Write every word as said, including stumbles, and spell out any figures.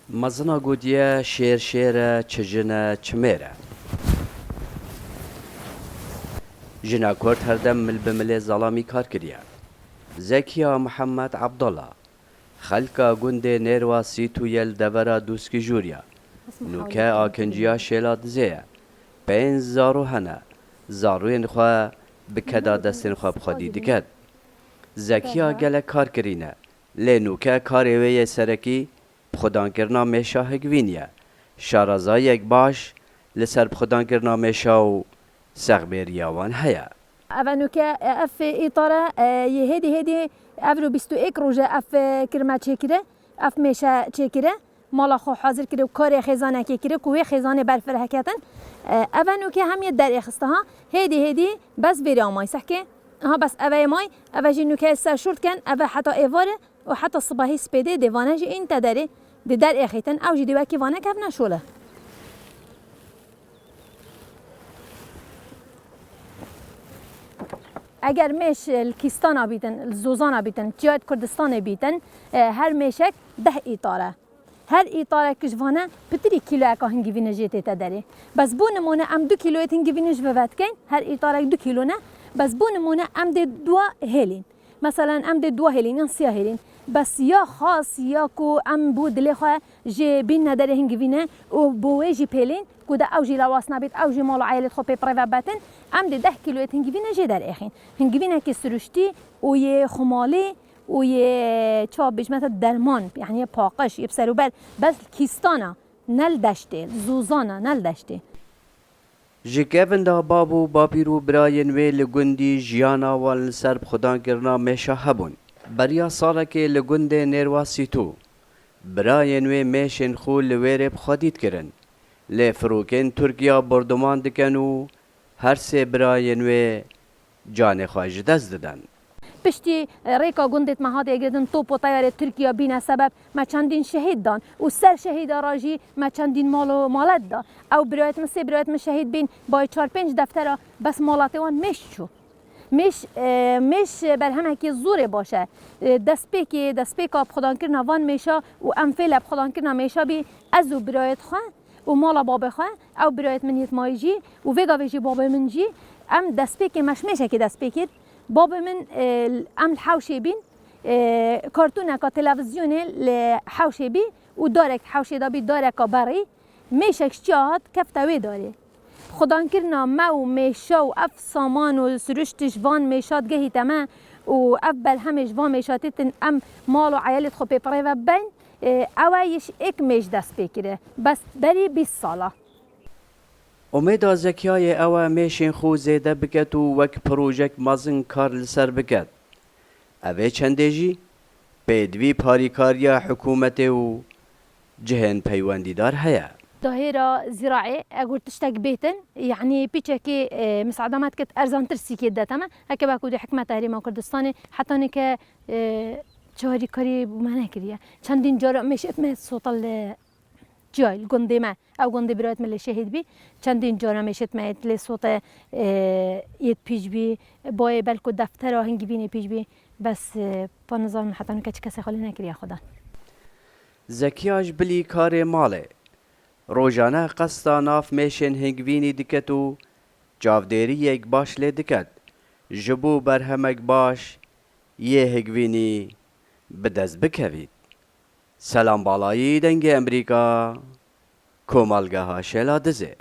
Mezina gotiye, şêr şêr e, çi jin e, çi mêr e. Jina Kurd her dem mil bi milê zelamî kar kiriye. Zekiya Mihemed Ebdullah, xelka gundê Nêrwa Sîtû ye li devera Dûskî Jûriya. Nûke akinciya Şêla Dizê ye. Pênc zarû hene. Zarûyên xwe bi keda destên xwe bi xwedî diket. Zekiya gelek kar kirîne. Lê nûke karê wê yê serekî bi xwedankirina mêşa hingvîn ye. Şarezayiyek baş li ser bi xwedankirina mêşa û sexbêriya wan heye. Eve nûke, e, ev îtare, e, yê hêdî hêdî ev ro bîst û êk roj e ev, e, kirme çêkire, ev mêşe çêkire. Mala xwe hazir kire û karê xêzanekê kire ku wê xêzanê berfireh ketin. E, eve nûke hem yê derêxiste ha. Hêdî hêdî bes vêrê amay sehkê. Aha bes eve yê may, eve jî nûke ser şûr dikin, eve heta êvarê û heta sibahî spêdê dê vane jî ên te derê. Dê derêxîtin, ew jî dê wekî vane kevne şole. Eger mêş li Kîstana bîtin, li Zozana bîtin, çiyayet Kurdistanê bîtin, e, her mêşek deh îtare. Her îtarek ji vane pitirî kîloyeka hingivîne jê tête derê. Bes bo nimûne em du kîloyêt hingivîne ji ve vedikeyn, her îtarek du kîlo ne. Bes bo nimûne em dê dua hêlîn. Meselen, em dê dua hêlîn yan siya hêlîn. Bes ya xas ya ku em bo dilê xwe jê bînne derê hingivîne û bo wê jî pêlîn ku de ew jî lawas nebît, ew jî mal û eyalê xwe pê pirê ve betin, em dê deh kîloyêt hingivîne jê derêxîn. Hingivînekî siruştî û yê xumalî û yê, çawa bêjime te, derman, yanî yê paqij, yê bi serûber, bes li Kîstana, ne li deştê, li Zozana, ne li deştê. Ji kevin de bav û bapîr û birayên wê li gundî jiyana wan li ser bixwedankirina mêşa hebûn. Beriya salekê li gundê Nêrwa Sîtû, birayên wê mêşên xwe li wêrê bi xwedî dikirin. Lê firokên Tirkiya borduman dikin û her sê birayên wê canê xwe ji dest didin. Piştî, e, rêka gundê me hatiye girtin, top û teyarê Tirkiya bîne sebeb me çendîn şehîd dan û ser şehîda re jî me çendîn mal û malet da. Ew birayêt min, sê birayêt min şehîd bîn, bayê çar pênc deftera bes malatê wan mêş çû. Mêş, e, mêş berhemekî zûrê baş e. E, destpêkê, destpêka bixwedankirina van mêşa û em fêle bixwedankirina mêşa bî, ez û birayêt xwe û mala babê xwe, ew birayêt min yetmayî jî û vê gavê jî babê min jî, em destpêkê me ji mêşekê dest pê kir. Babê min, e, em li hewşê bîn, e, kartûneka televîzyonê li hewşê bî û darek hewşê de bî, dareka berî. Mêşek ji çiya hat kefte wê darê. Xudankirina me û mêşa û ev saman û siruşt ji van mêşa digehîte me û ev berhemê ji van mêşa têtin em mal û eyalê xwe pê pirê ve bibeyn, e, ew e yê ji êk mêş dest pê kire. Bes berî bîst sala. Umêda Zekiyayê ew e mêşên xwe zêde biket û wek projek mezin kar li ser biket. Ev ê çendê jî pêdivî parîkariya hikûmetê û cihên peywendîdar heye. Dahêra zîraê, egur tiştek bêtin, yanî pîçekê, e, misaada me dikit erzantir sîkê didete me. Heke wekû dê hikûmeta Herêma Kurdistanê heta nike, e, çarîkarî bo me nekiriye. Çendîn cara mêşêt me sota li ciyayê, li gundê me. Ew gundê birayêt min lê şehîd bî. Çendîn cara mêşêt me lê sote, e, yêt pîç bî. Bayê belku deftera hingivînê pîç bî. Bes, e, pa nizanim heta nûke çi kesê xwe lê nekiriye xwedan. Zekiya ji bilî karê malê, rojane qesta nav mêşên hingivînî diket û çavdêriyek baş lê diket, ji bo berhemek baş yê hingivînî bi dest bikevît. Selam Balayî, Dengê Emerîka, Komalgeha Şêla Dizê.